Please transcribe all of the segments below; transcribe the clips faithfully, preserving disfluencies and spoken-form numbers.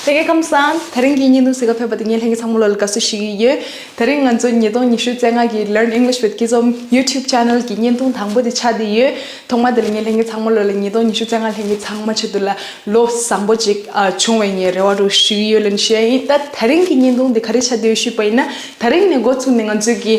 ལྷན་རྒྱས་ཁམས་བཟང་། དེ་རིང་གི་བརྙན་ཐུང་གཟིགས་ག་ཕེབས་པ་དེ་ངས་ལྷན་རྒྱས་ཚང་མ་ལོ་ལ་དགའ་བསུ་ཞུ་གི་ཡོད། དེ་རིང་ང་ཚོ་ཉིས་སྟོང་ཉི་ཤུ་རྩ་ལྔ་གི་Learn English with Kizom YouTube channel གི་བརྙན་ཐུང་དང་པོ་དེ་ཆགས་བསྡད་ཡོད། ཐོག་མ་དེ་ལ་ངས་ལྷན་རྒྱས་ཚང་མ་ལོ་ལ་ཉིས་སྟོང་ཉི་ཤུ་རྩ་ལྔ་ལྷན་རྒྱས་ཚང་མ་ཆེད་དུ་ལ་ལོ་བཟང་པོ་ཅིག་ཨ་བྱུང་བའི་ངས་རེ་བ་རུ་ཞུ་གི་ཡོད་ལབ་ནས་ཞུ་ཡ་ཡིན། ད་དེ་རིང་གི་བརྙན་ཐུང་དེ་ག་རེ་ཆགས་བསྡད་ཡོད་ཞུས་པ་ཡིན་ན། དེ་རིང་ནས་འགོ་ཚུགས་ནས་ང་ཚོས་ཀྱི་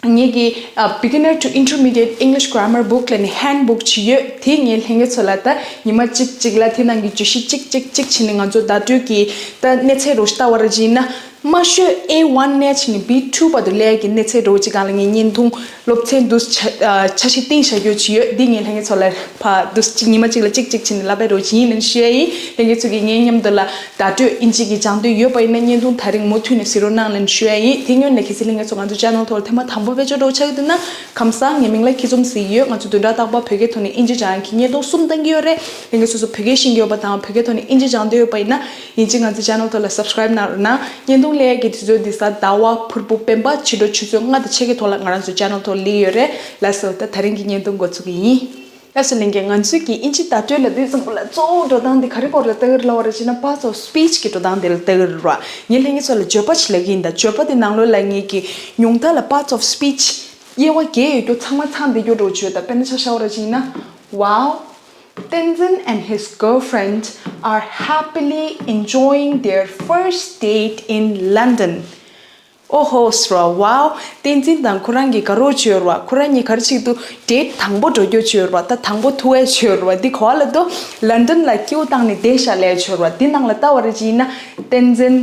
ངེད་ཀྱི་ཨ་Beginner to Intermediate English Grammar Book ལབ་ནས་handbook ཅིག་ཡོད། དེ་ངས་ལྷན་རྒྱས་ཚོ་ལ་ད་ཉི་མ་གཅིག་གཅིག་ལ་དེ་ནང་གི་བརྗོད་གཞི་གཅིག་གཅིག་གཅིག་བྱས་ནས་ང་ཚོ་བརྡ་སྤྲོད་ཀྱི་ད་གནས་ཚད་རོ་ཞིག་ལྟ་བ་ར་ཅིག་ཡིན་ན། དམའ་ཤོས་A one ནས་བྱས་ནས B two བར་དུ་སླེབས་ཀྱི་གནས་ཚད་རོ་ཅིག་སྒང་ལ་ངས་བརྙན་ཐུང་སློབ་ཚན་འདུ་ཆ་ཨ་ཆ་ཤས་བཏིང་བཞག་རྒྱུ་ཅིག་ཡོད། འདི་ངས་ལྷན་རྒྱས་ཚོ་ལ་ཕ་འདུ་གཅིག་ཉི་མ་གཅིག་ལ་གཅིག་གཅིག་བྱས་ནས་བསླབ་པའི་རོ་ཅིག་ཡིན་ལབ་ནས་ཞུ་ཡ་ཡིན། ལྷན་རྒྱས་ཚོ་གིས་ངའི་མཉམ་དུ་ལ་བརྡ་སྤྲོད་ཨིན་ཇི་གི་སྦྱང་འདོད་ཡོད་པ་ཡིན་ན་བརྙན་ཐུང་དེ་རིང་མུ་མཐུད་ནས་གཟིགས་རོགས་གནང་ལབ་ནས་ཞུ་ཡ་ཡིན། དེ་སྔོན་ལ་གལ་སྲིད་ལྷན་རྒྱས་ཚོ་ང་ཚོ་channel ཐོག་ལ་ཐེངས་མ་དང་པོ་བེད་སྤྱོད་འགྲོ་ཆགས་ཀྱི་འདུག་ན། ཁམས་བཟང་། ངའི་མིང་ལ་ཁི་ཙོམ་ཟེར་གྱི་ཡོད། ང་ཚོ་བདུན་ཕྲག་རྟག་པར་བོད་སྐད་ཐོག་ནས་ཨིན་ཇི་སྦྱང་མཁན་བརྙན་ཐུང་གསུམ་བཏང་གི་ཡོད་རེད། ལྷན་རྒྱས་སོ་སོ་བོད་སྐད་ཤེས་ཀྱི་ཡོད་པ་དང་བོད་སྐད་ཐོག་ནས་ཨིན་ཇི་སྦྱང་འདོད་ཡོད་པ་ཡིན་ན། ཡིན་གཅིག་ང་ཚོ་channel ཐོག་ལ་subscribe གནང་རོགས་གནང་། བརྙན་ཐུང་སླེབས་ཡག་གི་དུས་ཚོད་འདི་གཟའ་ཟླ་བ་ཕུར་བུ་སྤེན་པ་ཕྱི་དྲོ་ཆུ་ཚོད་ལྔ་དང་ཕྱེད་ཀའི་ཐོག་ལ་ང་རང་ཚོ་channel ཐོག་སླེབས་ཡོད་རེད། ལགས་སོ། ད་དེ་རིང་གི་བརྙན་ཐུང་འགོ་ཚུགས་ཀྱི་ཡིན། ལགས་སོ་ལྷན་རྒྱས། ང་ཚོས་ཀྱི་ཨིན་ཇི་བརྡ་སྤྲོད་ལབ་དུས་ཙམ་པ་ལ་གཙོ་བོ་འགྲོ་སྟངས་འདི་ག་རེ་སྐོར་ལ་ལྟ་གི་རེད་ལབ་པ་རེད་ཅེ་ན། parts of speech གི་འགྲོ་སྟངས་འདི་ལ་ལྟ་གི་རེད་ར། ངས་ལྷན་རྒྱས་ཚོ་ལ་བརྗོད་པ་ཅིག་ལབ་ཀྱི་ཡིན། ད་བརྗོད་པ་འདི་ནང་ལོགས་ལ་ངས་ཀྱི་ཉུང་མཐའ་ལ་parts of speech དབྱེ་བ་བརྒྱད་ཡོད་རྒྱུ་ཚང་མ་ཚང་བསྡད་རྒྱུ་འགྲོ་བྱོས། ད་དཔེར་ན་ཆ་བཞག་པ་རེད་ཅེ་ན། Wow, Tenzin and his girlfriend are happily enjoying their first date in London. ཨོ་ཧོ་སི་ར། Wow, བསྟན་འཛིན་དང་ཁོ་རང་གི་དགའ་རོགས་བྱོས་ར། ཁོ་རང་གཉིས་ག་རེ་བྱེད་ཀྱི་འདུག date དང་པོ་འགྲོ་རྒྱུ་བྱོས་ར། ད་དང་པོ་ཐུག་ཡས་བྱོས་ར། འདི་ག་པར་ལབ་འདུག London ལ་ཀིའུ་བཏང་ནས་བསྡད་ཤག་ལབ་བྱོས་ར། འདི་ནང་ལ་ལྟ་བ་རེད་ཅེ་ན། བསྟན་འཛིན།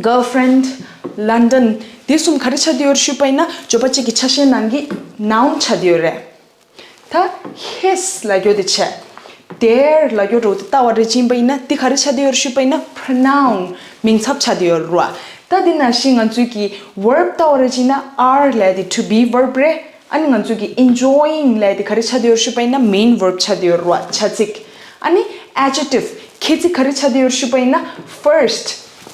Girlfriend། London། འདི་གསུམ་ག་རེ་ཆགས་བསྡད་ཡོད་རེད་ཞུས་པ་ཡིན་ན། བརྗོད་པ་གཅིག་གི་ཆ་ཤས་ནང་གི་noun ཆགས་བསྡད་ཡོད་རེད། ད་his ལབ་རྒྱུ་དེ་བྱས། Their ལབ་རྒྱུ་འདྲ་བོ་དེ་ལྟ་བ་རེད་ཅེ་ན་པ་ཡིན་ན། འདི་ག་རེ་ཆགས་བསྡད་ཡོད་རེད་ཞུས་པ་ཡིན་ན། Pronoun། མིང་ཚབ་ཆགས་བསྡད་ཡོད་རེད་བ། ད་འདི་ནང་བཞིན་ང་ཚོས་ཀྱི་verb ལྟ་བ་རེད་ཅེ་ན། are ལབ་དེ་to be verb རེད། ཨ་ནི་ང་ཚོས་ཀྱི་enjoying ལབ་དེ་ག་རེ་ཆགས་བསྡད་ཡོད་རེད་ཞུས་པ་ཡིན་ན། main verb ཆགས་བསྡད་ཡོད་རེད་བ། བྱ་ཚིག་ཨ་ནི་adjective ཁྱད་ཚིག་ག་རེ་ཆགས་བསྡད་ཡོད་རེད་ཞུས་པ་ཡིན་ན། first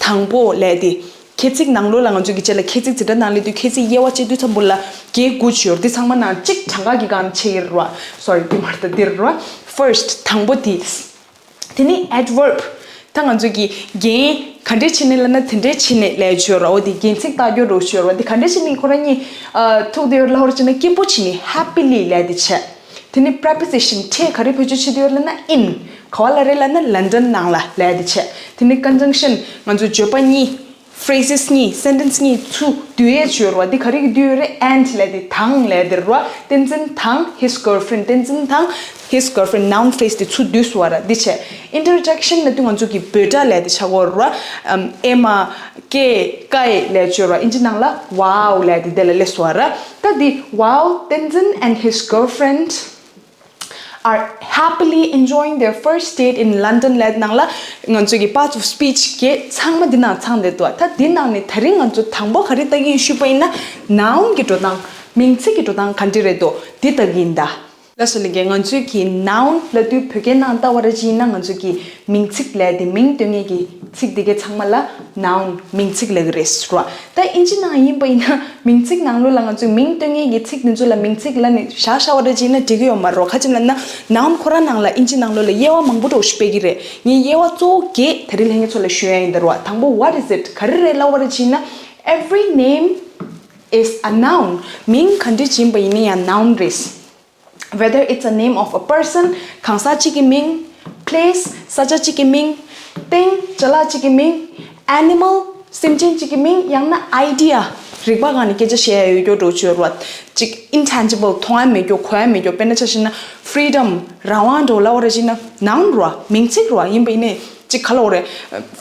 དང་པོ་ལབ་དེ། ཁྱད་ཚིག་ནང་ལོགས་ལ་ང་ཚོ་གི་རྗེས་ལ་ཁྱད་ཚིག་འཛིན་གྲྭ་ནང་སླེབས་དུས་ཁྱད་ཚིག་དབྱེ་བ་ཕྱེ་དུས་ཙམ་པོ་ལ་བརྒྱད་དགུ་ཅིག་ཡོད་རེད། འདི་ཚང་མ་ནང་གཅིག་གྲངས་ཀ་གི་སྒང་ཕྱེ་ཡི་རེད་བ། Sorry, འདི་མ་རེད། ད་འདི་རེད་བ། First དང་པོ་དེ། དེ་ནི་adverb། ད་ང་ཚོ་གི་རྒྱན་ག་འདྲས་བྱས་ནས་ལབ་ན་དེ་འདྲས་བྱས་ནས་ལབ་ཡ་ཅིག་ཡོད་རེད་བ། འོ་དེ་རྒྱན་ཚིག་བཏགས་རྒྱུ་འདྲ་བོ་ཅིག་ཡོད་རེད་བ། དེ་ག་འདྲས་བྱས་ནས་ཁོ་རང་གཉིས་ཨ་ཐུག་བསྡད་ཡོད་རེད་ལབ་པ་རེད་ཅེ་ན། སྐྱིད་པོ་བྱས་ནས་happily ལབ་དེ་བྱས། དེ་ནི་preposition ཕྲད་ག་རེ་བེད་སྤྱོད་བྱེད་དུ་ཡོད་ལབ་ན་in། ག་པ་ལ་རེད་ལབ་ན་London ནང་ལ་ལབ་དེ་བྱས། དེ་ནི་conjunction ང་ཚོ་བརྗོད་པ་གཉིས། Phrases གཉིས། Sentence གཉིས་ཚུར་བསྡུ་ཡས་བྱས་ཡོད་རེད་བ། འདི་ག་རེ་གིས་བསྡུས་ཡོད་རེད། and ལབ་དེ་དང་ལབ་དེ་རེད་བ། བསྟན་འཛིན་དང་his girlfriend། བསྟན་འཛིན་དང་his girlfriend noun phrase དེ་ཚུར་བསྡུས་སོང་བ་རེད། འདི་བྱས། Interjection ལབ་དུས་ང་ཚོ་གི་འབོད་སྒྲ་ལབ་དེ་ཆགས་ཀྱི་ཡོད་རེད་བ། ཨམ། ཨེ་མ། ཀེ། ཀའི་ལབ་བྱས་ཡོད་རེད་བ། ཨིན་ཇི་ནང་ལ་wow ལབ་དེ་དེ་ལ་སླེབས་སོང་བ་རེད། ད་འདི་wow, Tenzin and his girlfriend are happily enjoying their first date in London ལབ་ནང་ལ་ང་ཚོ་གི་parts of speech བརྒྱད་ཚང་མ་འདི་ནང་ཚང་བསྡད་འདུག་ད་འདི་ནང་ནས་དེ་རིང་ང་ཚོ་དང་པོ་ག་རེ་ལྟ་གི་ཡིན་ཞུས་པ་ཡིན་ན། noun གི་འགྲོ་སྟངས། མིང་ཚིག་གི་འགྲོ་སྟངས་ག་འདྲ་རེད་འདུག་འདི་ལྟ་གི་ཡིན་ད། ལགས་སོ་ལྷན་རྒྱས། ང་ཚོས་ཀྱི་noun ལབ་དུས་བོད་སྐད་ནང་ལྟ་བ་རེད་ཅེ་ན། ང་ཚོས་ཀྱི་མིང་ཚིག་ལབ་དེ་མིང་སྟོན་མཁན་གྱི་ཚིག་དེ་གའི་ཚང་མ་ལ་noun མིང་ཚིག་ལབ་ཀྱི་རེད་ཟེར་བ། ད་ཨིན་ཇི་ནང་ཡིན་པ་ཡིན་ན་མིང་ཚིག་ནང་ལོགས་ལ་ང་ཚོས་མིང་སྟོན་མཁན་གྱི་ཚིག་དེ་ཚོ་ལ་མིང་ཚིག་ལབ་ནས་བཞག་བཞག་པ་རེད་ཅེ་ན་འགྲིག་གི་ཡོད་མ་རེད། ག་ཅི་ལབ་ན་noun ཁོ་རང་ནང་ལ་ཨིན་ཇི་ནང་ལོགས་ལ་དབྱེ་བ་མང་པོ་འདྲ་བོ་ཞིག་སྤེལ་གྱི་རེད། ངས་དབྱེ་བ་གཙོ་བོ་བརྒྱད་དེ་རིང་ལྷན་རྒྱས་ཚོ་ལ་ཞུ་ཡ་ཡིན་ད་རེད་བ། དང་པོ་what is it ག་རེ་རེད་ལབ་པ་རེད་ཅེ་ན། Every name is a noun. མིང་ག་འདྲ་ཅིག་ཡིན་པ་ཡིན་ན་ཡང་noun རེད། Whether it's a name of a person གང་ཟག་གཅིག་གི་མིང་། Place ས་ཆ་གཅིག་གི་མིང་། thing ཅ་ལག་གཅིག་གི་མིང་། Animal སེམས་ཅན་གཅིག་གི་མིང་། ཡང་ན་idea རིག་པ་སྒང་ནས་སྐད་ཆ་བཤད་ཡ་ཡོད་རྒྱུ་འདྲ་བོ་ཅིག་ཡོད་རེད་བ། གཅིག་intangible མཐོང་ཡ་མེད་རྒྱུ་གོ་ཡ་མེད་རྒྱུ། དཔེར་ན་ཆ་བཞག་ན་freedom རང་དབང་འདྲ་བོ་ལབ་པ་རེད་ཅེ་ན་noun རེད་བ། མིང་ཚིག་རེད་བ། ཡིན་པ་ཡིན་ནའི་གཅིག་ག་ལབ་དགོས་རེད།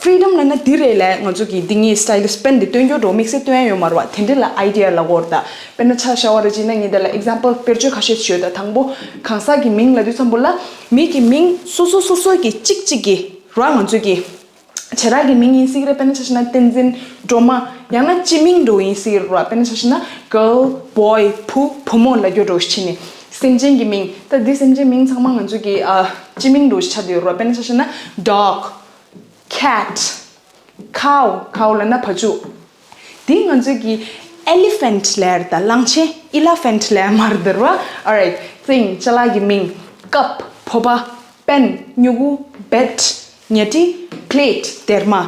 Freedom ལབ་ན་འདི་རེད་ལབ་ང་ཚོ་གིས་འདི་ངའི་stylus pen འདི་སྟོན་རྒྱུ་འདྲ་བོ་དམིགས་བསལ་སྟོན་ཡ་ཡོད་མ་རེད་བ། དེ་འདྲ་ལ་idea ལབ་དགོས་རེད་ད། དཔེར་ན་ཆ་བཞག་པ་རེད་ཅེ་ན་ངས་འདི་ལ་example དཔེར་བརྗོད་ཁ་ཤས་ཤིག་ཡོད་ད། དང་པོ་གང་ཟག་གི་མིང་ལབ་དུས་ཙམ་པོ་ལ་མི་གི་མིང་སོ་སོ་སོ་སོ་གི་གཅིག་གཅིག་གི་རེད་བ། ང་ཚོ་གི་བྱེ་བྲག་གི་མིང་ཡིན་སྲིད་ཀྱི་རེད། དཔེར་ན་ཆ་བཞག་ན་བསྟན་འཛིན། སྒྲོལ་མ། ཡང་ན་སྤྱི་མིང་འདྲ་བོ་ཡིན་སྲིད་ཀྱི་རེད་བ། དཔེར་ན་ཆ་བཞག་ན་girl, boy, བུ། བུ་མོ་ལབ་རྒྱུ་འདྲ་བོ་ཞིག་བྱས་ནས། སེམས་ཅན་གྱི་མིང་། ད་འདི་སེམས་ཅན་མིང་ཚང་མ་ང་ཚོ་གི་ཨ་སྤྱི་མིང་འདྲ་བོ་ཞིག་ཆགས་བསྡད་ཡོད་རེད་བ། དཔེར་ན་ཆ་བཞག་ན་dog, cat, cow, cow ལབ་ན་བ་ཕྱུགས། འདི་ང་ཚོ་གི་elephant ལབ་ཡ་རེད་ད། གླང་ཆེན། elephant ལབ་ཡ་མ་རེད་ད་རེད་བ། Alright, thing ཅ་ལག་གི་མིང་། cup བོད་པ། pen སྨྱུ་གུ། bat ཉལ་ཁྲི། plate སྡེར་མ།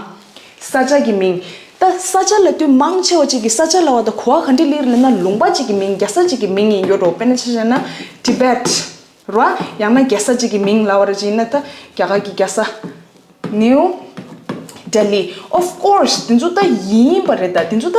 ས་ཆ་གི་མིང་། ད་ས་ཆ་ལབ་དུས་མང་ཆེ་བ་ཅིག་གིས་ས་ཆ་ལབ་པ་དང་གོ་བ་ག་འདྲ་སླེབས་རེད་ལབ་ན། ལུང་པ་ཅིག་གི་མིང་། རྒྱལ་ས་ཅིག་གི་མིང་ཡིན་རྒྱུ་རེད། དཔེར་ན་ཆ་བཞག་ན་Tibet རེད་བ། ཡང་ན་རྒྱལ་ས་ཅིག་གི་མིང་ལབ་པ་རེད་ཅེ་ན། ད་རྒྱ་གར་གྱི་རྒྱལ་ས་New Delhi. Of course དེ་ཚོ་ད་ཡིན་པ་རེད། ད་དེ་ཚོ་ད་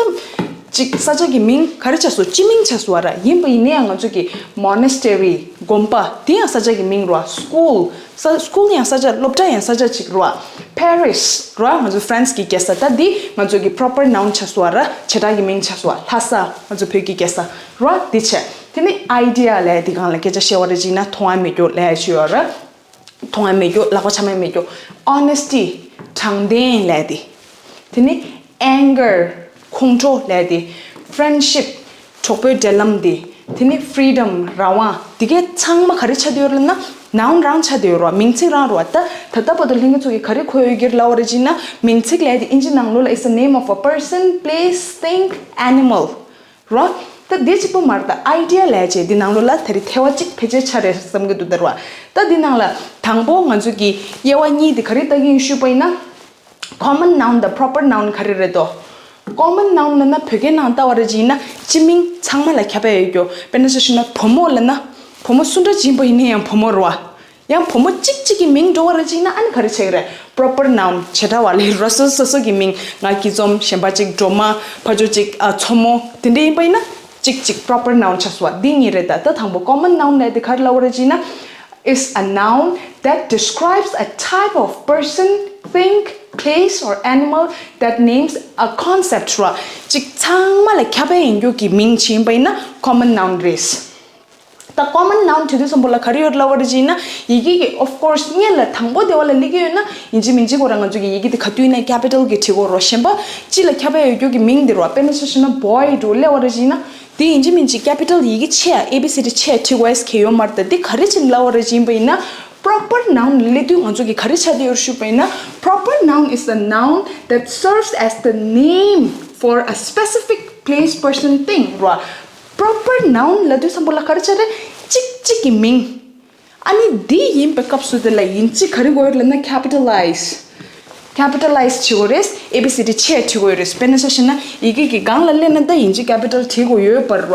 ཅིག་ས་ཆ་གི་མིང་ག་རེ་ཆགས་སོང་། སྤྱི་མིང་ཆགས་སོང་བ་ར། ཡིན་པ་ཡིན་ན་ཡང་ང་ཚོ་གི་monastery དགོན་པ་དེ་ཡང་ས་ཆ་གི་མིང་རེད་བ། School ས་school ཡང་ས་ཆ། སློབ་གྲྭ་ཡང་ས་ཆ་ཅིག་རེད་བ། Paris རེད་བ། ང་ཚོ་France གི་རྒྱལ་ས། ད་འདི་ང་ཚོ་གི་proper noun ཆགས་སོང་བ་ར། བྱེ་བྲག་གི་མིང་ཆགས་སོང་བ། ལྷ་ས་ང་ཚོ་བོད་ཀྱི་རྒྱལ་ས་རེད་བ། འདི་བྱས། དེ་ནི་idea ལབ་ཡ་འདི་སྒང་ལ་སྐད་ཆ་བཤད་པ་རེད་ཅེ་ན། མཐོང་ཡ་མེད་རྒྱུ་ལབ་ཡ་ཅིག་ཡོད་ར། མཐོང་ཡ་མེད་རྒྱུ། ལག་པ་འཆང་ཡ་མེད་རྒྱུ། Honesty དྲང་བདེན་ལབ་ཡ་འདི། དེ་ནི་anger ཁོང་ཁྲོ་ལབ་ཡ་འདི། Friendship གྲོགས་པོའི་འབྲེལ་ལམ་འདི། དེ་ནི་freedom རང་དབང་། འདི་གའི་ཚང་མ་ག་རེ་ཆགས་བསྡད་ཡོད་རེད་ལབ་ན། noun རང་ཆགས་བསྡད་ཡོད་རེད་བ། མིང་ཚིག་རང་རེད་བ། ད་ད་ལྟ་བར་དུ་ལྷན་རྒྱས་ཚོ་གིས་ག་རེ་གོ་ཡོད་ཀྱི་རེད་ལབ་པ་རེད་ཅེ་ན། མིང་ཚིག་ལབ་ཡ་འདི་ཨིན་ཇི་ནང་ལོགས་ལ་is a name of a person, place, thing, animal རོ། ད་འདི་གཅིག་པོ་མ་རེད། ད་idea ལབ་ཡ་ཅིག་འདི་ནང་ལོགས་ལ་ད་རེས་ཐེ་བ་གཅིག་ཕལ་ཆེར་ཆགས་རེད་བསམ་གྱི་འདུག་ད་རེད་བ། ད་འདི་ནང་ལ་དང་པོ་ང་ཚོ་གི་དབྱེ་བ་གཉིས་དེ་ག་རེ་ལྟ་གི་ཡིན་ཞུས་པ་ཡིན་ན། common noun དང་proper noun ག་རེ་རེད་དོ། common noun ལབ་ན་བོད་སྐད་ནང་ལྟ་བ་རེད་ཅེ་ན་སྤྱི་མིང་ཚང་མ་ལ་ཁྱབ་པ་ཡོད་རྒྱུ། དཔེར་ན་ཆ་བཞག་ན་བུ་མོ་ལབ་ན། བུ་མོ་སུ་འདྲ་ཅིག་ཡིན་པ་ཡིན་ན་ཡང་བུ་མོ་རེད་བ། ཡང་བུ་མོ་གཅིག་གཅིག་གི་མིང་འགྲོ་བ་རེད་ཅེ་ན་ཨ་ནི་ག་རེ་བྱེད་ཀྱི་རེད། proper noun བྱེ་བྲག་པ་ལབ་ར། སོ་སོ་སོ་སོ་གི་མིང་། ང་སྐྱིད་འཛོམས། གཞན་པ་གཅིག་སྒྲོལ་མ། ཕར་ཕྱོགས་གཅིག་ཨ་མཚོ་མོ། དེ་འདྲ་ཡིན་པ་ཡིན་ན་གཅིག་གཅིག་proper noun ཆགས་སོང་བ། འདི་གཉིས་རེད། ད་ད་དང་པོ་common noun ལབ་དེ་ག་རེ་ལབ་པ་རེད་ཅེ་ན། is a noun that describes a type of person, thing, place or animal that names a concept ར། གཅིག་ཚང་མ་ལ་ཁྱབ་པ་ཡིན་རྒྱུ་གི་མིང་ཅིག་ཡིན་པ་ཡིན་ན་common noun རེད། ད་common noun བྱེད་དུས་ཙམ་པོ་ལ་ག་རེ་ཡོད་ལབ་པ་རེད་ཅེ་ན། ཡི་གེ་གི་of course སྔོན་ལ་དང་པོ་དེ་བ་ལ་སླེབས་ཀྱི་ཡོད་ན་ཡིན་གཅིག་མིན་གཅིག་ཁོ་རང་ང་ཚོ་གི་ཡི་གེ་དེ་ག་དུས་ནས་capital གི་བྲིས་དགོས་རོ། གཞན་པ་སྤྱི་ལ་ཁྱབ་པ་ཡོད་རྒྱུ་གི་མིང་དེ་རོ། དཔེར་ན་ཆ་བཞག་ན་boy འགྲོ་སླེབས་པ་རེད་ཅེ་ན། དེ་ཡིན་གཅིག་མིན་གཅིག་capital ཡི་གེ་ཆེ་ཡ་A B C D ཆེ་ཡ་བྲིས་དགོས་ཡས་ཁེ་ཡོད་མ་རེད། ད་འདི་ག་རེ་བྱས་ནས་ལབ་པ་རེད་ཅེ་ཡིན་པ་ཡིན་ན། proper noun སླེབས་དུས་ང་ཚོ་གི་ག་རེ་ཆགས་བསྡད་ཡོད་ཞུས་པ་ཡིན་ན། proper noun is a noun that serves as the name for a specific place, person, thing རོ། proper noun ལབ་དུས་ཙམ་པོ་ལ་ག་རེ་ཆགས་རེད། གཅིག་གཅིག་གི་མིང་། ཨ་ནི་འདི་ཡིན་པའི་སྐབས་སུ་དེ་ལ་ཡིན་གཅིག་ག་རེ་དགོས་ཡོད་ལབ་ན་capitalize capitalize བྱེད་དགོས་རེད། A B C D ཆེ་བྲིས་དགོས་ཡོད་རེད། དཔེར་ན་ཆ་བཞག་ན་ཡི་གེ་གི་སྒང་ལ་སླེབས་ན་ད་ཡིན་གཅིག་capital བྲིས་དགོས་ཡོད་པ་རེད་བ།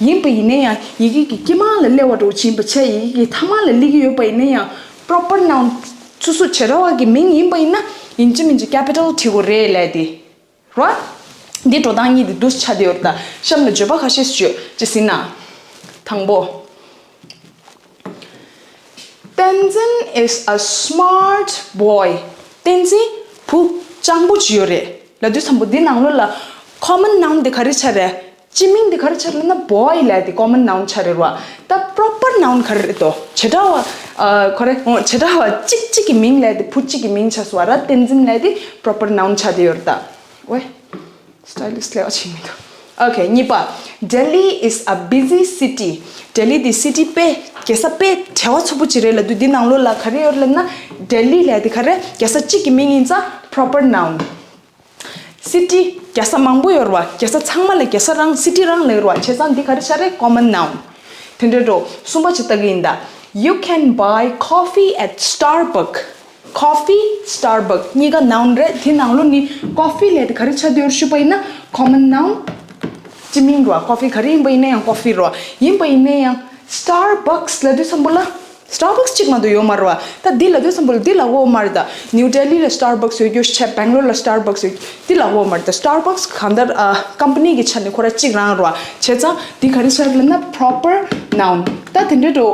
ཡིན་པ་ཡིན་ན་ཡང་ཡི་གེ་གི་དཀྱིལ་མ་ལ་སླེབས་པ་འདྲ་བོ་ཅིག་ཡིན་པ་བྱས། ཡི་གེ་གི་མཐའ་མ་ལ་སླེབས་ཀྱི་ཡོད་པ་ཡིན་ན་ཡང་proper noun སོ་སོ་བྱེ་བྲག་པ་གི་མིང་ཡིན་པ་ཡིན་ན་ཡིན་གཅིག་མིན་གཅིག་capital བྲིས་དགོས་རེད་ལབ་དེ། རོ། འདི་འགྲོ་སྟངས་གཉིས་འདི་འདུག་ཆགས་བསྡད་ཡོད་རེད། ད་གཤམ་ལ་བརྗོད་པ་ཁ་ཤས་ཤིག་ཅིག་ཟིན་ན། དང་པོ། Tenzin is a smart boy. བསྟན་འཛིན་བུ་སྤྱང་པོ་ཅིག་ཡོད་རེད་ལབ་དུས་ཙམ་པོ་འདི་ནང་ལོགས་ལ་common noun འདི་ག་རེ་ཆགས་རེད། སྤྱི་མིང་འདི་ག་རེ་ཆགས་རེད་ལབ་ན་boy ལབ་དེ་common noun ཆགས་རེད་རོ། ད་proper noun ག་རེ་རེད་དོ། བྱེ་བྲག་པ། ཨ་ཁོ་རེ། འོ་བྱེ་བྲག་པ་གཅིག་གཅིག་གི་མིང་ལབ་དེ་བུ་གཅིག་གི་མིང་ཆགས་སོང་བ་ར། བསྟན་འཛིན་ལབ་དེ་proper noun ཆགས་བསྡད་ཡོད་རེད་ད། ཝེ། stylus ལས་ཨ་ཆིག་མི་འདུག Okay གཉིས་པ། Delhi is a busy city. ལྡི་ལི་འདི་city དཔེ་རྒྱལ་ས་དཔེ་བྲེལ་བ་ཚུགས་པོ་ཅིག་རེད་ལབ་དུས་འདི་ནང་ལོགས་ལ་ག་རེ་ཡོད་ལབ་ན། ལྡི་ལི་ལབ་དེ་ག་རེ་རྒྱལ་ས་གཅིག་གི་མིང་ཡིན་ཙང་proper noun། city རྒྱལ་ས་མང་པོ་ཡོད་རེད་བ། རྒྱལ་ས་ཚང་མ་ལ་རྒྱལ་ས་རང་city རང་ལབ་རེད་བ། བྱས་ཙང་འདི་ག་རེ་ཆགས་རེད། common noun། དེ་འདྲ་འགྲོ། གསུམ་པ་ཅིག་ལྟ་གི་ཡིན་ད། You can buy coffee at Starbucks. Coffee Starbucks གཉིས་ཀ་noun རེད། དེ་ནང་ལོགས་ནས་coffee ལབ་དེ་ག་རེ་ཆགས་བསྡད་ཡོད་ཞུས་པ་ཡིན་ན་common noun། སྤྱི་མིང་རེད་བ། coffee ག་རེ་ཡིན་པ་ཡིན་ན་ཡང་coffee རེད་བ། ཡིན་པ་ཡིན་ན་ཡང་Starbucks ལབ་དུས་ཙམ་པོ་ལ་Starbucks གཅིག་མ་གཏོགས་ཡོད་མ་རེད་བ། ད་འདི་ལབ་དུས་ཙམ་པོ་ལ་འདི་ལབ་ཀྱི་ཡོད་མ་རེད་ད། New Delhi ལ་Starbucks ཡོད་རྒྱུ་བྱས། Bangalore ལ་Starbucks ཡོད་རྒྱུ་འདི་ལབ་ཀྱི་ཡོད་མ་རེད་ད། Starbucks གང་ལྟར་ཨ་company གི་ཆ་ནས་ཁོ་རང་གཅིག་རང་རེད་བ། བྱས་ཙང་འདི་ག་རེ་ཆགས་རེད་ལབ་ན་proper noun། ད་དེ་འདྲ་འགྲོ།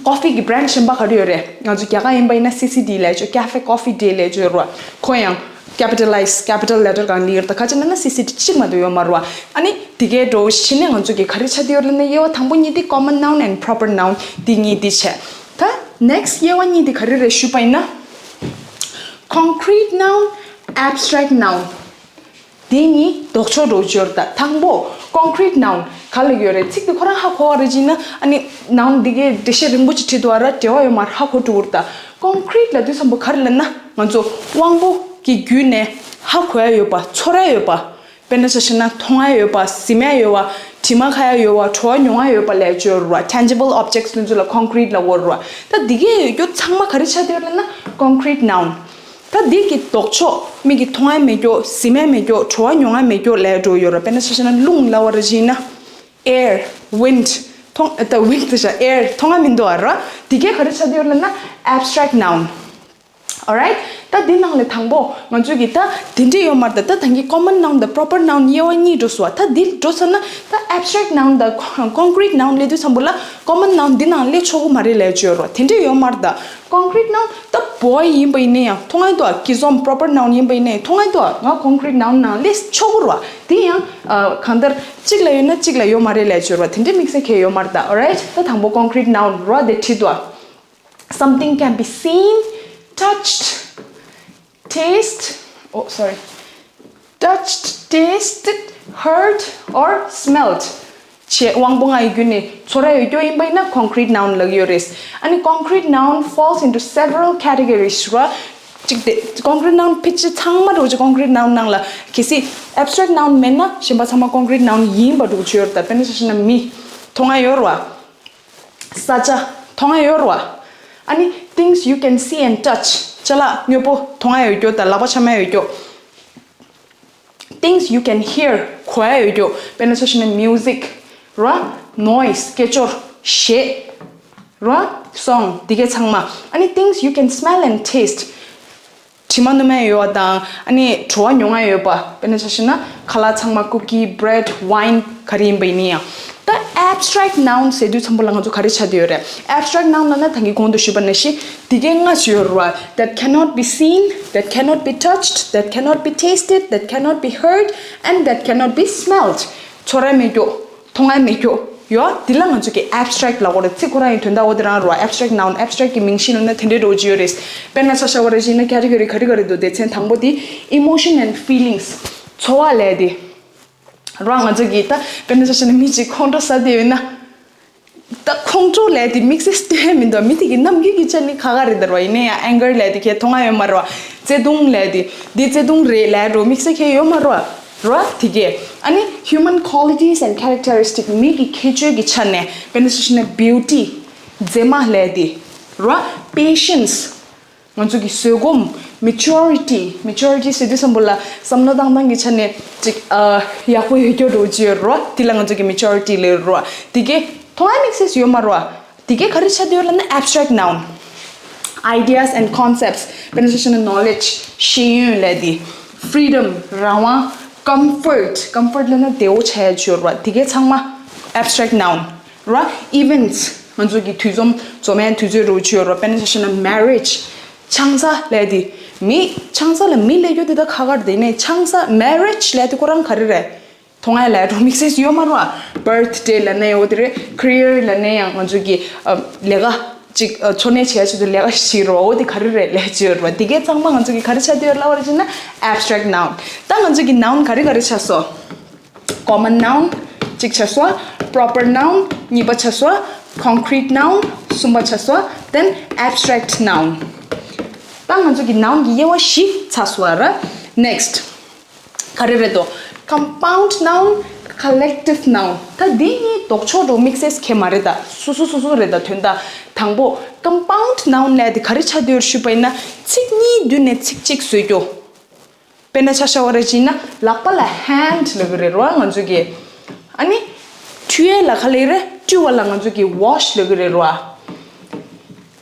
coffee གི་brand གཞན་པ་ག་རེ་ཡོད་རེད། ང་ཚོ་རྒྱ་གར་ཡིན་པ་ཡིན་ན་C C D ལབ་ཀྱི་ཡོད། Cafe Coffee Day ལབ་ཀྱི་ཡོད་རེད་བ། ཁོ་ཡང་capitalize capital letter གང་ལ་ཡོད་རེད། ད་ག་ཅི་ལབ་ན་C C D གཅིག་མ་གཏོགས་ཡོད་མ་རེད་བ། ཨ་ནི་དེ་གའི་འགྲོ་ཕྱི་ནས་ང་ཚོ་གི་ག་རེ་ཆགས་བསྡད་ཡོད་ལབ་ན། དབྱེ་བ་དང་པོ་གཉིས་དེ་common noun and proper noun འདི་གཉིས་འདི་བྱས། ད་next དབྱེ་བ་གཉིས་དེ་ག་རེ་རེད་ཞུས་པ་ཡིན་ན། concrete noun, abstract noun འདི་གཉིས་ལྡོག་ཕྱོགས་འགྲོ་རྒྱུ་ཡོད་རེད་ད། དང་པོ་concrete noun ག་ལ་ཡོད་རེད། ཚིག་དེ་ཁོ་རང་ཧ་གོ་བ་རེད་ཅེ་ན། ཨ་ནི་noun འདི་གའི་འགྲེལ་བཤད་རིང་པོ་ཅིག་བྲིས་འདུག་བ་ར། འགྲེལ་བ་ཡོད་མ་རེད། ཧ་གོ་འགྲོ་གི་རེད་ད། concrete ལབ་དུས་ཙམ་པོ་ག་རེ་ལབ་ན་ང་ཚོ་དབང་པོ་གི་བརྒྱུད་ནས་ཧ་གོ་ཡ་ཡོད་པ། ཚོར་ཡ་ཡོད་པ། དཔེར་ན་ཆ་བཞག་ན་མཐོང་ཡ་ཡོད་པ། གཟིམ་ཡ་ཡོད་པ། དྲི་མ་ཁ་ཡ་ཡོད་པ། བྲོ་བ་མྱོང་ཡ་ཡོད་པ་ལབ་ཀྱི་ཡོད་རེད་བ། tangible objects དེ་ཚོ་ལ་concrete ལབ་ཀྱི་ཡོད་རེད་བ། ད་འདི་གའི་ཡོད་རྒྱུ་ཚང་མ་ག་རེ་ཆགས་བསྡད་ཡོད་ལབ་ན་concrete noun། ད་འདི་གི་ལྡོག་ཕྱོགས་མིག་གིས་མཐོང་ཡ་མེད་རྒྱུ། གཟིམ་ཡ་མེད་རྒྱུ། བྲོ་བ་མྱོང་ཡ་མེད་རྒྱུ་ལབ་འགྲོ་ཡོད་ར། དཔེར་ན་ཆ་བཞག་ན་རླུང་ལབ་པ་ར་ཅིག་ཡིན་ན། air, wind, མཐོང་། ད་wind དེ་བཞག air མཐོང་ཡ་མི་འདུག་ཨ་ར། འདི་གས་ག་རེ་ཆགས་བསྡད་ཡོད་ལབ་ན་abstract noun. Alright. ད་འདི་ནང་ལས་དང་པོ་ང་ཚོས་ཀྱི་ད་དེ་འདྲས་ཡོད་མ་རེད། ད་ད་ཐང་གི་common noun དང་proper noun དབྱེ་བ་གཉིས་འགྲོ་སོང་བ། ད་འདི་འགྲོ་ཚར་ན་ད་abstract noun དང་concrete noun སླེབས་དུས་ཙམ་པོ་ལ་common noun འདི་ནང་སླེབས་ཆོག་གི་མ་རེད་ལབ་ཀྱི་ཡོད་རེད་བ། དེ་འདྲས་ཡོད་མ་རེད། ད་concrete noun ད་boy ཡིན་པ་ཡིན་ན་ཡང་མཐོང་ཡ་འདུག་ཨ། སྐྱིད་འཛོམས་proper noun ཡིན་པ་ཡིན་ན་ཡང་མཐོང་ཡ་འདུག་ཨ། ང་concrete noun ནང་སླེབས་ཆོག་གི་རེད་བ། དེ་ཡང་ཨ་གང་ལྟར་གཅིག་ལ་ཡོད་ན་གཅིག་ལ་ཡོད་མ་རེད་ལབ་ཀྱི་ཡོད་རེད་བ། དེ་འདྲས་དམིགས་བསལ་གང་ཡང་ཡོད་མ་རེད། ད་alright. ད་དང་པོ་concrete noun རེད་བ། དེ་བྲིས་འདུག་ཨ། Something can be seen, touched, taste, oh, sorry, touched, tasted, heard, or smelt. བྱས། དབང་པོ་ལྔ་ཡི་བརྒྱུད་ནས་ཚོར་ཡ་ཡོད་རྒྱུ་ཡིན་པ་ཡིན་ན་concrete noun ལབ་ཀྱི་ཡོད་རེད། ཨ་ནི་concrete noun falls into several categories ར། གཅིག་དེ་concrete noun ཕལ་ཆེར་ཚང་མ་འགྲོ་ཅིག་concrete noun ནང་ལ་གལ་སྲིད་abstract noun མེད་ན་གཞན་པ་ཚང་མ་concrete noun ཡིན་པ་འགྲོ་ཆོག་ཡོད་རེད། ད་དཔེར་ན་ཆ་བཞག་ན་མི་མཐོང་ཡ་ཡོད་རེད་བ། ས་ཆ་མཐོང་ཡ་ཡོད་རེད་བ། ཨ་ནི་things you can see and touch ཅ་ལག་དངོས་པོ་མཐོང་ཡ་ཡོད་རྒྱུ་དང་ལག་པ་འཆམ་ཡ་ཡོད་རྒྱུ། Things you can hear གོ་ཡ་ཡོད་རྒྱུ། དཔེར་ན་ཆ་བཞག་ན་music ར། noise སྐད་ཅོར། གཞས་ར། song འདི་གས་ཚང་མ། ཨ་ནི་things you can smell and taste དྲི་མ་སྣོམ་ཡ་ཡོད་པ་དང་། ཨ་ནི་བྲོ་བ་མྱོང་ཡ་ཡོད་པ། དཔེར་ན་ཆ་བཞག་ན་ཁ་ལག་ཚང་མ་cookie, bread, wine ག་རེ་ཡིན་པ་ཡིན་ན་ཡང་། ད་abstract noun ཟེར་དུས་ཙམ་པོ་ལ་ང་ཚོ་ག་རེ་ཆགས་བསྡད་ཡོད་རེད། Abstract noun ལབ་ན་ད་གིན་གོང་དུ་ཞུས་པ་ནང་བཞིན་འདི་གས་ལྔ་ཞིག་ཡོད་རེད་བ། That cannot be seen, that cannot be touched, that cannot be tasted, that cannot be heard, and that cannot be smelt. ཚོར་ཡ་མེད་རྒྱུ། མཐོང་ཡ་མེད་རྒྱུ་ཡོད། འདི་ལ་ང་ཚོ་གི་abstract ལབ་ཀྱི་ཡོད་རེད། ཚིག་ཁོ་རང་ཡི་དོན་དག་འོ་དེ་རང་རེད་བ། Abstract noun, abstract གི་མིང་གཞི་ལབ་ན་དེ་འདྲའི་འགྲོ་གི་ཡོད་རེད། དཔེར་ན་ཆ་བཞག་པ་རེད་ཅེ་ན་category ག་རེ་ག་རེ་འདུག་སྡེ་ཚན་དང་པོ་དེ་emotion and feelings ཚོར་བ་ལབ་ཡ་དེ་རེད་བ། ང་ཚོ་གི་ད་དཔེར་ན་ཆ་བཞག་ན་མི་གཅིག་ཁོང་ཁྲོ་ཟ་བསྡད་ཡོད་ན། ད་ཁོང་ཁྲོ་ལབ་ཡ་དེ་དམིགས་བསལ་སྟོན་ཡ་མི་འདུག་མི་དེ་གི་རྣམ་འགྱུར་གྱི་ཆ་ནས་ཁག་ཁག་རེད་ད་རེད་བ། ཡིན་ན་ཡང་anger ལབ་ཡ་དེ་ཁྱེད་མཐོང་ཡ་ཡོད་མ་རེད་བ། བརྩེ་དུང་ལབ་ཡ་དེ་འདི་བརྩེ་དུང་རེད་ལབ་ཡ་འགྲོ་དམིགས་བསལ་ཁྱེད་ཡོད་མ་རེད་བ། རེད་བ། དེ་གས་ཨ་ནི་human qualities and characteristic མི་གི་ཁྱད་ཆོས་ཀྱི་ཆ་ནས། དཔེར་ན་ཆ་བཞག་ན་beauty མཛེས་མ་ལབ་ཡ་དེ་རེད་བ། patience ང་ཚོ་གི་བཟོད་སྒོམ། maturity, maturity ཟེར་དུས་ཙམ་པོ་ལ་བསམ་བློ་བཏང་སྟངས་ཀྱི་ཆ་ནས་ཅིག་ཨ་ཡག་པོ་ཡོད་རྒྱུ་འགྲོ་གི་ཡོད་རེད་བ། དེ་ལ་ང་ཚོ་གི་maturity ལབ་ཡོད་རེད་བ། དེ་གས་མཐོང་ཡ་དམིགས་བསལ་ཡོད་མ་རེད་བ། དེ་གས་ག་རེ་ཆགས་བསྡད་ཡོད་ལབ་ན་abstract noun. Ideas and concepts དཔེར་ན་ཆ་བཞག་ན་knowledge ཤེས་ཡོན་ལབ་ཡ་དེ། freedom རང་དབང་། comfort, comfort ལབ་ན་བདེ་བོ་ཆགས་ཡ་ཅིག་ཡོད་རེད་བ། དེ་གས་ཚང་མ་abstract noun རེད་བ། events ང་ཚོ་གི་དུས་འཛོམས་འཛོམས་ཡ་དུས་ཚོད་འགྲོ་གི་ཡོད་རེད་བ། དཔེར་ན་ཆ་བཞག་ན་marriage ཆང་ས་ལབ་ཡ་དེ། མི་ཆང་ས་ལ་མི་ལབ་རྒྱུ་དེ་ད་ཁག་ཁག་རེད། དེ་ནས་ཆང་ས་marriage ལབ་ཡ་དེ་ཁོ་རང་ག་རེ་རེད། མཐོང་ཡ་ལབ་ཡ་འགྲོ་དམིགས་བསལ་ཡོད་མ་རེད་བ། birthday ལབ་ན་ཡང་འོ་དེ་རེད། career ལབ་ན་ཡང་ང་ཚོ་གི་ཨ་ལས་ཀ་ཅིག་ཨ་འཚོ་གནས་བྱེད་ཡ་ཆེད་དུ་ལས་ཀ་ཞིག་རེད་བ། འོ་དེ་ག་རེ་རེད་ལབ་ཡ་ཅིག་ཡོད་རེད་བ། དེ་གས་ཚང་མ་ང་ཚོ་གི་ག་རེ་ཆགས་བསྡད་ཡོད་ལབ་པ་རེད་ཅེ་ན་abstract noun། ད་ང་ཚོ་གི་noun ག་རེ་ག་རེ་ཆགས་སོང་། Common noun གཅིག་ཆགས་སོང་། Proper noun གཉིས་པ་ཆགས་སོང་། Concrete noun གསུམ་པ་ཆགས་སོང་། Then abstract noun། ད་ང་ཚོ་གི་noun གི་དབྱེ་བ་བཞི་ཚར་སོང་བ་ར། Next ག་རེ་རེད་དོ། Compound noun, collective noun། ད་འདི་གཉིས་ལྡོག་ཕྱོགས་འགྲོ་དམིགས་བསལ་གང་ཡང་མ་རེད། ད་སོ་སོ་སོ་སོ་རེད། ད་དོན་དག་དང་པོ་compound noun ལབ་ཡ་དེ་ག་རེ་ཆགས་བསྡད་ཡོད་ཞུས་པ་ཡིན་ན་ཚིག་གཉིས་བསྡུས་ནས་ཚིག་གཅིག་བཟོ་རྒྱུ། དཔེར་ན་ཆ་བཞག་པ་རེད་ཅེ་ན་ལག་པ་ལ་hand ལབ་ཀྱི་རེད་བ་ང་ཚོ་གི། ཨ་ནི་འཁྲུ་ཡས་ལ་ག་ལབ་ཀྱི་རེད། འཁྲུ་བ་ལ་ང་ཚོ་གི་wash ལབ་ཀྱི་རེད་བ།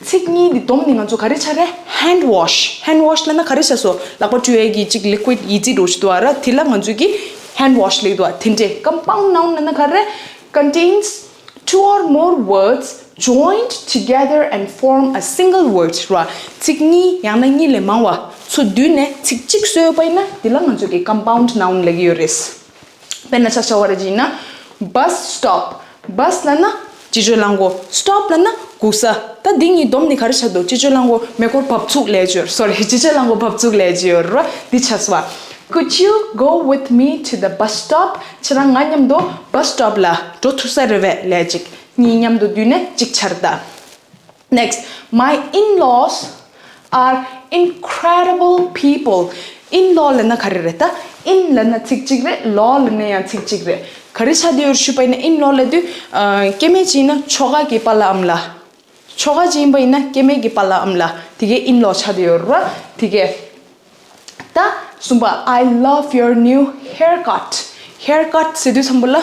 ཚིག་གཉིས་འདི་བསྡོམས་ནས་ང་ཚོ་ག་རེ་ཆགས་རེད། hand wash། hand wash ལབ་ན་ག་རེ་ཆགས་སོང་། ལག་པ་འཁྲུ་ཡས་ཀྱི་ཅིག་liquid ཡི་ཙི་འདྲ་ཞིག་འདུག་བ་ར། དེ་ལ་ང་ཚོ་གི་hand wash ལབ་ཀྱི་འདུག་བ། དེ་འདྲས་compound noun ལབ་ན་ག་རེ། Contains two or more words joined together and form a single word ར། ཚིག་གཉིས་ཡང་ན་གཉིས་ལས་མང་བ་ཚུར་བསྡུས་ནས་ཚིག་གཅིག་བཟོས་པ་ཡིན་ན་དེ་ལ་ང་ཚོ་གི་compound noun ལབ་ཀྱི་ཡོད་རེད། དཔེར་ན་ཆ་བཞག་པ་རེད་ཅེ་ན། bus stop། bus ལབ་ན་སྤྱི་སྤྱོད་རླངས་འཁོར། stop ལབ་ན་སྒུག་ས། ད་འདི་གཉིས་བསྡོམས་ནས་ག་རེ་ཆགས་འདུག་སྤྱི་སྤྱོད་རླངས་འཁོར་མེ་འཁོར་བབས་ཚུགས་ལབ་ཀྱི་ཡོད། sorry སྤྱི་སྤྱོད་རླངས་འཁོར་བབས་ཚུགས་ལབ་ཀྱི་ཡོད་ར། འདི་ཆགས་སོང་བ། Could you go with me to the bus stop? ཁྱེད་རང་ང་མཉམ་དུ་bus stop ལ་འགྲོ་ཐུབ་ས་རེད་པས་ལབ་ཅིག་གཉིས་མཉམ་དུ་བསྡུས་ནས་གཅིག་ཆགས་རེད་ད། Next, my in-laws are incredible people. in-law ལབ་ན་ག་རེ་རེད། ད་in ལབ་ན་ཚིག་གཅིག་རེད། law ལབ་ན་ཡང་ཚིག་གཅིག་རེད། ག་རེ་ཆགས་བསྡད་ཡོད་ཞུས་པ་ཡིན་ན་in-law ལབ་དུས་ཨ་སྐྱེ་དམན་ཅིག་ཡིན་ན་ཁྱོ་ག་གི་པཱ་ལགས་ཨ་མ་ལགས། ཁྱོ་ག་ཅིག་ཡིན་པ་ཡིན་ན་སྐྱེ་དམན་གྱི་པཱ་ལགས་ཨ་མ་ལགས། དེ་གས་in-law ཆགས་བསྡད་ཡོད་རེད་བ། དེ་གས་ ད་གསུམ་པ། I love your new haircut. Haircut ཟེར་དུས་ཙམ་པ་ལ།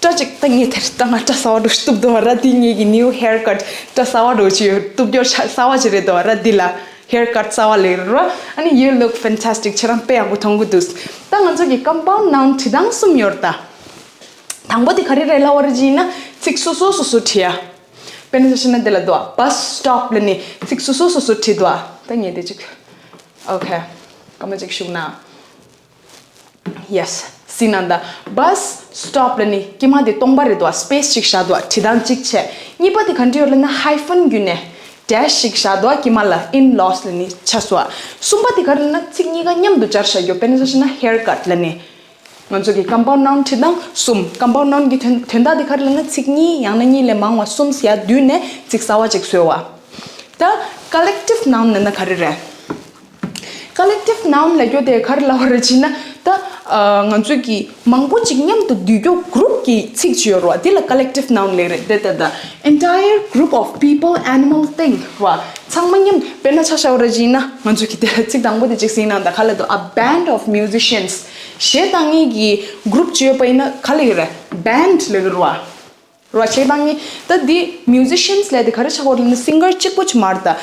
སྐྲ་ཅིག་ད་ངས་དེར་ད་ང་སྐྲ་གསར་པ་འདྲ་ཞིག་གཏུབ་འདུག་བ་ར། དེ་ངེད་ཀྱི་new haircut སྐྲ་གསར་པ་འདྲ་ཞིག་གཏུབ་རྒྱུ་གསར་པ་ཅིག་རེད་འདུག་བ་ར། འདི་ལ་haircut གསར་པ་ལབ་ར། ཨ་ནི་you look fantastic. ཁྱེད་རང་དཔེ་ཡག་པོ་མཐོང་གི་འདུག་ད་ང་ཚོ་གི་compound noun བྲིས་སྟངས་གསུམ་ཡོད་རེད་ད། དང་པོ་དེ་ག་རེ་རེད་ལབ་པ་རེད་ཅེ་ན། ཚིག་སོ་སོ་སོ་སོ་བྲིས་ཡ། དཔེར་ན་ཆ་བཞག་ན་དེ་ལ་འདུག་བ། bus stop ལབ་ནི་ཚིག་སོ་སོ་སོ་སོ་བྲིས་འདུག་བ། ད་ངས་དེ་ཅིག Okay. སྐར་མ་གཅིག་བཞུགས་ན། Yes. སྲིད་ན་ད། bus stop ལབ་ནི་དཀྱིལ་མ་དེ་སྟོང་པ་རེད་དོ། space གཅིག་བཞག་དོ། བྲིས་སྟངས་གཅིག་བྱས། གཉིས་པ་དེ་ག་འདྲ་ཡོད་ལབ་ན་hyphen བརྒྱུད་ནས་dash ཞིག་བཞག་དོ། དཀྱིལ་མ་ལ་in-laws ལབ་ནི་ཆ་སོ། གསུམ་པ་དེ་ག་རེ་ལབ་ན་ཚིག་གཉིས་ཀ་མཉམ་དུ་སྦྱར་བཞག་རྒྱུ། དཔེར་ན་ཆ་བཞག་ན་haircut ལབ་ནི། ང་ཚོ་གི་compound noun བྲིས་སྟངས་གསུམ། compound noun གི་དོན་དོན་དག་དེ་ག་རེ་ལབ་ན་ཚིག་གཉིས་ཡང་ན་གཉིས་ལས་མང་བ་གསུམ་ཟེར་ཡ་བསྡུས་ནས་ཚིག་གསར་པ་ཅིག་བཟོས་པ། ད་collective noun ལབ་ན་ག་རེ་རེད། collective noun ལབ་རྒྱུ་དེ་ག་རེ་ལབ་པ་རེད་ཅེ་ན། ད་ཨ་ང་ཚོ་གི་མང་པོ་ཅིག་མཉམ་དུ་བསྡུས་རྒྱུ་group གི་ཚིག་ཅིག་ཡོད་རེད་བ། དེ་ལ་collective noun ལབ་རེད། དེ་ལྟ་ད། entire group of people, animal, thing རེད་བ། ཚང་མ་མཉམ། དཔེར་ན་ཆ་བཞག་པ་རེད་ཅེ་ན། ང་ཚོ་གི་དེ་ཚིག་དང་པོ་དེ་ཅིག་ཟིན་ན་ད་ག་ལབ་འདུག a band of musicians. གཞས་བཏང་མཁན་གྱི་group ཅིག་ཡོད་པ་ཡིན་ན་ག་ལབ་ཀྱི་རེད། band ལབ་ཀྱི་རེད་བ། རོ། གཞས་བཏང་མཁན་ད་འདི་musicians ལབ་དེ་ག་རེ་ཆགས་ཀྱི་རེད་ལབ་ན་singer གཅིག་པོ་ཅིག་མ་རེད་ད།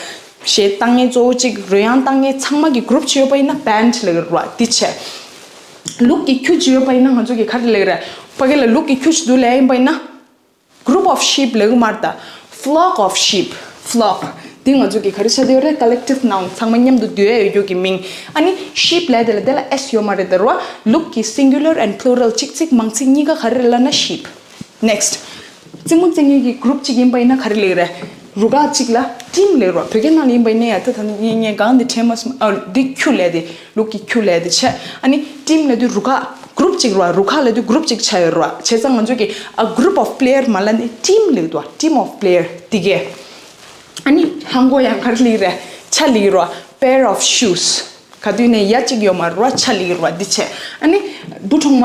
གཞས་བཏང་མཁན་གཙོ་བོ་གཅིག་རོལ་དབྱངས་བཏང་མཁན་ཚང་མ་གི་group ཅིག་ཡོད་པ་ཡིན་ན་band ལབ་ཀྱི་རེད་བ། འདི་བྱས། ལུག་གི་ཁྱུ་ཅིག་ཡོད་པ་ཡིན་ན་ང་ཚོ་གི་ག་རེ་ལབ་ཀྱི་རེད། ཕ་གི་ལ་ལུག་གི་ཁྱུ་ཅིག་འདུག་ལབ་ཡིན་པ་ཡིན་ན། group of sheep ལབ་ཀྱི་མ་རེད་ད། flock of sheep. flock འདི་ང་ཚོ་གི་ག་རེ་ཆགས་བསྡད་ཡོད་རེད། collective noun ཚང་མ་མཉམ་དུ་བསྡུས་ཡ་ཡོད་རྒྱུ་གི་མིང་། ཨ་ནི་sheep ལབ་དེ་ལ་དེ་ལ་s ཡོད་མ་རེད་ད་རོ། ལུག་གི་singular and plural གཅིག་ཚིག་མང་ཚིག་གཉིས་ཀ་ག་རེ་རེད་ལབ་ན་sheep. next. རྩེད་མོ་རྩེ་མཁན་གྱི་group གཅིག་ཡིན་པ་ཡིན་ན་ག་རེ་ལབ་ཀྱི་རེད། རུ་ཁག་གཅིག་ལ་team ལབ་རོ། བོད་སྐད་ནང་ལ་ཡིན་པ་ཡིན་ན་ཡང་ད་ད་ནི་ངས་ངས་གང་འདི་ཁྲེལ་མ་སོང་། ཨ་འདི་ཁྱུ་ལབ་དེ་ལུག་གི་ཁྱུ་ལབ་དེ་བྱས། ཨ་ནི་team ལབ་དུས་རུ་ཁག group གཅིག་རོ། རུ་ཁག་ལབ་དུས་group གཅིག་ཆགས་ཡོད་རོ། བྱས་ཙང་ང་ཚོ་གི་a group of player མ་ལབ་ནས་team ལབ་འདུག team of player དེ་གས། ཨ་ནི་ཧང་གོ་ཡང་ག་རེ་ལབ་ཀྱི་རེད། ཆ་ལབ་ཀྱི་རོ། pair of shoes ག་དུས་ནས་ཡ་གཅིག་ཡོད་མ་རེད་བ། ཆ་ལབ་ཀྱི་རེད་བ། འདི་བྱས། ཨ་ནི་འབུ་གྲོག་མ་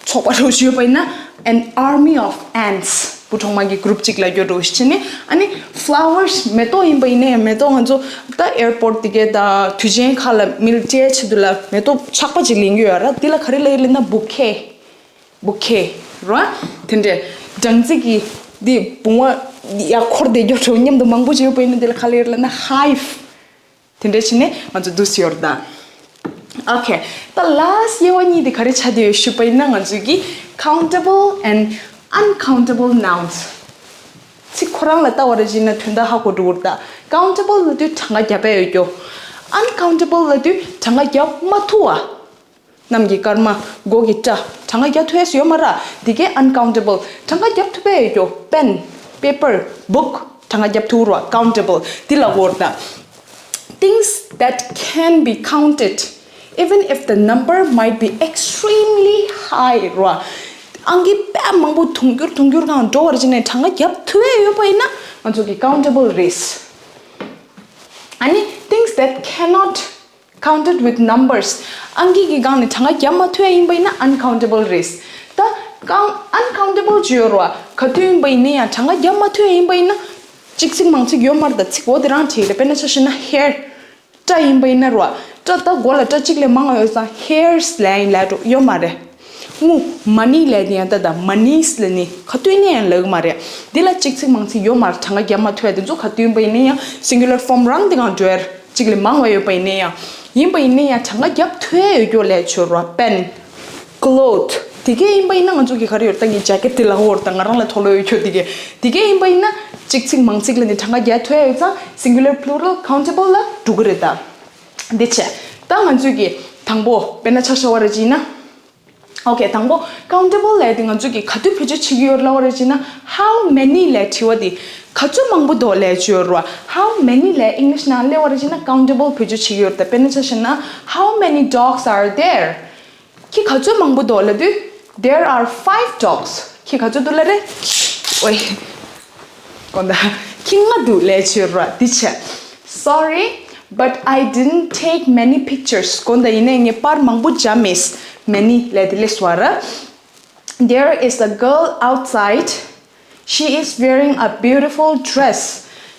ཚོགས་པ་རུ་ཞུས་པ་ཡིན་ན་an army of ants འབུ་གྲོག་མ་གི་group གཅིག་ལ་ཡོད་འགྲོ་ཞེས་ནི། ཨ་ནི་flowers མེ་ཏོག་ཡིན་པ་ཡིན་ན་ཡང་མེ་ཏོག་ང་ཚོ་ད་airport དེ་གའི་ད་དུས་ཆེན་ཁག་ལ་མིར་སྤྲད་ཆེད་དུ་ལ་མེ་ཏོག་ཆག་པ་ཅིག་ལེན་གྱི་ཡོད་ར། འདི་ལ་ག་རེ་ལབ་ཀྱི་ལབ་ན་bouquet bouquet ར། དེ་འདྲས་སྦྲང་རྩི་གི་འདི་བུང་བ་ཡར་འཁོར་བསྡད་རྒྱུ་འདྲ་མཉམ་དུ་མང་པོ་ཅིག་ཡོད་པ་ཡིན་ན་འདི་ལ་ག་རེ་ལབ་ཀྱི་ལབ་ན་hive དེ་འདྲས་བྱས་ནས་ང་ཚོ་འདུག་སེ་ཡོད་རེད་ད། Okay. ད་last དབྱེ་བ་གཉིས་དེ་ག་རེ་ཆགས་བསྡད་ཡོད་ཞུས་པ་ཡིན་ན་ང་ཚོ་གི་countable and uncountable nouns ཚིག་ཁོ་རང་ལ་ལྟ་བ་རེད་ཅེ་ན་དོན་དག་ཧ་གོ་འགྲོ་གི་རེད་ད། countable ལབ་དུས་གྲངས་ཀ་རྒྱབ་པ་ཡོད་རྒྱུ། uncountable ལབ་དུས་གྲངས་ཀ་རྒྱབ་མ་ཐུབ་པ། གནམ་གྱི་སྐར་མ། མགོ་གི་སྐྲ། གྲངས་ཀ་རྒྱག་ཐུབ་ཡས་སུ་ཡོད་མ་རེད། དེ་གའི་uncountable གྲངས་ཀ་རྒྱག་ཐུབ་པ་ཡོད་རྒྱུ། pen, paper, book གྲངས་ཀ་རྒྱག་ཐུབ་རོ། countable དེ་ལ་གོ་ར། Things that can be counted even if the number might be extremely high རོ། ཨང་ཀི་དཔེ་མང་པོ་དུང་ཕྱུར་དུང་ཕྱུར་གང་འགྲོ་བར་བྱས་ནས་གྲངས་ཀ་རྒྱག་ཐུབ་ཡས་ཡོད་པ་ཡིན་ན་ང་ཚོ་གི་countable རེད། ཨ་ནི་things that cannot counted with numbers ཨང་ཀི་གི་སྒང་ནས་གྲངས་ཀ་རྒྱབ་མ་ཐུབ་ཡ་ཡིན་པ་ཡིན་ན་uncountable རེད། ད་གང་uncountable ཅིག་ཡོད་རེད་བ། ག་དུས་ཡིན་པ་ཡིན་ན་ཡང་གྲངས་ཀ་རྒྱབ་མ་ཐུབ་ཡ་ཡིན་པ་ཡིན་ན། གཅིག་ཚིག་མང་ཚིག་ཡོད་མ་རེད། ད་ཚིག་འོ་དེ་རང་བྲིས་རེད། དཔེར་ན་ཆ་བཞག་ན་hair སྐྲ་ཡིན་པ་ཡིན་ན་རེད་བ། སྐྲ་ད་མགོ་ལ་སྐྲ་གཅིག་ལས་མང་བ་ཡོད་ཙང་hairs ལབ་ཡིན་ལབ་འགྲོ་ཡོད་མ་རེད། དངུལ་money ལབ་དེ་ཡང་ད་ད་monies ལབ་ནི་ག་དུས་ནས་ཡང་ལབ་གི་མ་རེད། འདི་ལ་གཅིག་ཚིག་མང་ཚིག་ཡོད་མ་རེད། གྲངས་ཀ་རྒྱབ་མ་ཐུབ་ཡ་དེ་ཚོ་ག་དུས་ཡིན་པ་ཡིན་ན་ཡང་singular form རང་དེ་གང་འགྲོ་ཡ་རེད། གཅིག་ལས་མང་བ་ཡོད་པ་ཡིན་ན་ཡང་། ཡིན་པ་ཡིན་ན་ཡང་གྲངས་ཀ་རྒྱབ་ཐུབ་ཡ་ཡོད་རྒྱུ་ལས་ཆོད་རོ། pen cloth དེ་གས་ཡིན་པ་ཡིན་ན་ང་ཚོ་གི་ག་རེ་ཡོད་ད་ངའི་jacket དེ་ལ་འོར་ད་ང་རང་ལ་ཐོག་ལོ་ཡོད་ཁྱོད་དེ་གས་དེ་གས་ཡིན་པ་ཡིན་ན་གཅིག་ཚིག་མང་ཚིག་ལ་ནི་གྲངས་ཀ་རྒྱག་ཐུབ་ཡ་ཡོད་ཙང་singular plural countable ལ་འགྲོ་གི་རེད་ད། འདི་བྱས། ད་ང་ཚོས་ཀྱི་དང་པོ་དཔེར་ན་ཆ་བཞག་པ་རེད་ཅེ་ན། Okay དང་པོ་countable ལབ་དེ་ང་ཚོས་ཀྱི་ག་དུས་བེད་སྤྱོད་བྱེད་ཀྱི་ཡོད་ལབ་པ་རེད་ཅེ་ན། how many ལབ་དྲི་བ་དེ་ག་ཚོད་མང་པོ་འདུག་ལབ་ཀྱི་ཡོད་རེད་བ། how many ལབ་English ནང་ལབ་པ་རེད་ཅེ་ན་countable བེད་སྤྱོད་བྱེད་ཀྱི་ཡོད་རེད་ད། དཔེར་ན་ཆ་བཞག་ན་how many dogs are there ཁྱི་ག་ཚོད་མང་པོ་འདུག་ལབ་དུས། There are five dogs. ཁྱི་ག་ཚོད་འདུག་ལབ་རེད། ཨོའི། དགོངས་དག་ཁྱི་ལྔ་འདུག་ལབ་ཀྱི་ཡོད་རེད་བ། འདི་བྱས། Sorry, but I didn't take many pictures. དགོངས་དག་ཡིན་ནའི་ངས་པར་མང་པོ་བརྒྱབ་མེད། Many ལབ་དེ་ལས་སུ་བ་ར། There is a girl outside. She is wearing a beautiful dress.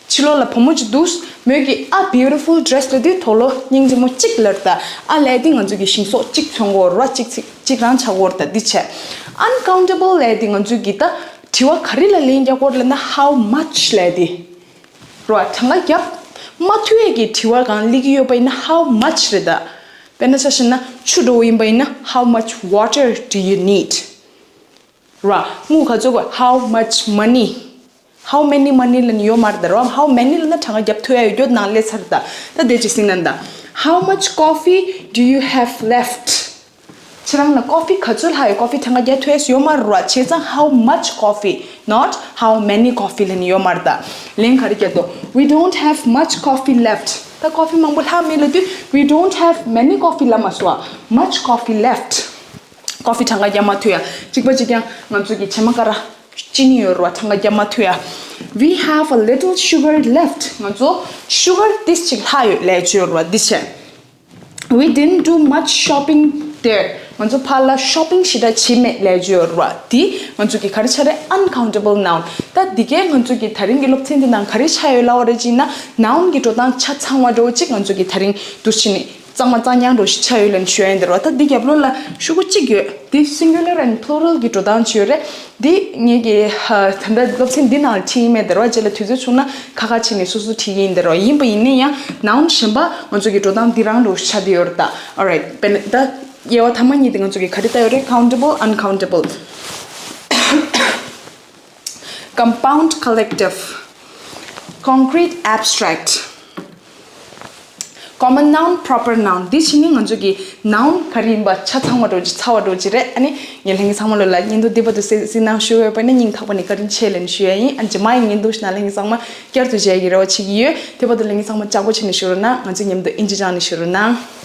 ཕྱི་ལོགས་ལ་བུ་མོ་ཅིག་འདུག་མོས་ཀྱི་ཨ་beautiful dress ལབ་དུས་དོག་ལོ་སྙིང་རྗེ་མོ་གཅིག་ལབ་རེད་ད། ཨ་ལབ་དུས་ང་ཚོ་གི་ཞིང་སོགས་གཅིག་མཚོན་གྱི་ཡོད་རེད་བ། གཅིག་གཅིག་གཅིག་རང་ཆགས་ཀྱི་ཡོད་རེད་ད། འདི་བྱས། Uncountable ལབ་དུས་ང་ཚོ་གི་ད་དྲི་བ་ག་རེ་ལ་ལན་རྒྱག་གི་ཡོད་རེད་ལབ་ན། how much ལབ་དུས་རེད་བ། གྲངས་ཀ་རྒྱབ་མ་ཐུབ་ཡས་ཀྱི་དྲི་བ་སྒང་སླེབས་ཀྱི་ཡོད་པ་ཡིན་ན་how much རེད་ད། དཔེར་ན་ཆ་བཞག་ན་ཆུ་འདྲ་བོ་ཡིན་པ་ཡིན་ན། How much water do you need? ར། དངུལ་ག་ཚོད་དགོས། How much money? How many money ལབ་ནི་ཡོད་མ་རེད་ད་ར། How many ལབ་ན་གྲངས་ཀ་རྒྱབ་ཐུབ་ཡ་ཡོད་རྒྱུ་ནང་སླེབས་ཚར་ད། ད་དེ་ཅིག་གཟིགས་ན་ད། How much coffee do you have left? ཁྱེད་རང་ལ་ཀོ་ཧྥི་ག་ཚོད་ལྷག་ཡོད། ཀོ་ཧྥི་གྲངས་ཀ་རྒྱག་ཐུབ་ཡ་ཡོད་མ་རེད་ར། བྱས་ཙང་how much coffee, not how many coffee ལབ་ནི་ཡོད་མ་རེད་ད། ལན་ག་རེ་རྒྱག་དགོས། We don't have much coffee left. ད་ཀོ་ཧྥི་མང་པོ་ལྷག་མེད་ལབ་དུས། We don't have many coffee ལབ་མ་སོང་ཨ། Much coffee left. ཀོ་ཧྥི་གྲངས་ཀ་རྒྱག་མ་ཐུབ་ཡ། གཅིག་པ་གཅིག་རྐྱང་ང་ཚོ་གི་བྱེ་མ་ཀ་ར་ཅི་ནི་ཡོད་རེད་བ། གྲངས་ཀ་རྒྱག་མ་ཐུབ་ཡ། We have a little sugar left. ང་ཚོ་sugar ཏིས་ཅིག་ལྷག་ཡོད་ལབ་ཀྱི་ཡོད་རེད་བ། འདི་བྱས། We didn't do much shopping there. ང་ཚོ་ཕར་ལ་shopping ཞེ་དྲག་བྱས་མེད་ལབ་ཀྱི་ཡོད་རེད་བ། འདི་ང་ཚོ་གི་ག་རེ་ཆགས་རེད། Uncountable noun. ད་འདི་གས་ང་ཚོ་གི་ད་རིང་གི་སློབ་ཚན་འདི་ནང་ག་རེ་ཆགས་ཡོད་ལབ་པ་རེད་ཅེ་ན། noun གི་འགྲོ་སྟངས་ཆ་ཚང་བ་འདྲ་བོ་ཅིག་ང་ཚོ་གི་ད་རིང་འདུག་སེ་བྱས་ནས། གཙང་མ་གཙང་རྐྱང་འདྲ་བོ་ཞིག་ཆགས་ཡོད་ལབ་ནས་ཞུ་ཡ་ཡིན་ད་ར་བ། ད་འདི་རྒྱབ་ལོགས་ལ་ཤོག་གུ་གཅིག་ཡོད། འདི་singular and plural གི་འགྲོ་སྟངས་ཅིག་ཡོད་རེད། འདི་ངེད་ཀྱི་ཧ་ད་ལྟ་སློབ་ཚན་འདི་ནང་ལ་ཁྲིད་ཡིན་མེད་ད་ར་བ། རྗེས་ལ་དུས་ཚོད་བྱུང་ན་ཁ་ཁ་བྱས་ནས་སོ་སོ་ཁྲིད་ཀྱི་ཡིན་ད་ར་བ། ཡིན་པ་ཡིན་ན་ཡང་noun གཞན་པ་ང་ཚོ་གི་འགྲོ་སྟངས་འདི་རང་འདྲ་བོ་ཞིག་ཆགས་བསྡད་ཡོད་རེད་ད། Alright. དཔེར་ན་ད་དབྱེ་བ་ཐ་མ་གཉིས་དེ་ང་ཚོ་གི་ག་རེ་ལྟ་ཡོད་རེད། countable, uncountable. Compound collective, concrete abstract, common noun, proper noun. འདི་བྱས་ནས་ང་ཚོ་གི་noun ག་རེ་ཡིན་པ་ཆ་ཚང་བ་འདྲ་བོ་ཅིག་ཚར་བ་འདྲ་བོ་ཅིག་རེད། ཨ་ནི་ངས་ལྷན་རྒྱས་ཚང་མ་ལོ་ལ་བརྙན་ཐུང་འདི་བར་དུ་གཟིགས་གཟིགས་གནང་ཞུ་འོས་པ་ནི་སྙིང་ཐག་པ་ནས་བཀའ་དྲིན་ཆེ་ལབ་ནས་ཞུ་ཡ་ཡིན། ཨ་ནི་རྗེས་མ་ཡི་བརྙན་ཐུང་ཞིག་ནང་ལྷན་རྒྱས་ཚང་མ་བསྐྱར་དུ་མཇལ་གྱི་རེ་བ་བྱེད་ཀྱི་ཡོད། དེ་བར་དུ་ལྷན་རྒྱས་ཚང་མ་ལྕགས་པོ་བྱས་ནས་བཞུགས་རོགས་གནང་། ང་ཚོ་མཉམ་དུ་ཨིན་ཇི་སྦྱངས་ནས་བཞུགས་རོགས་གནང་།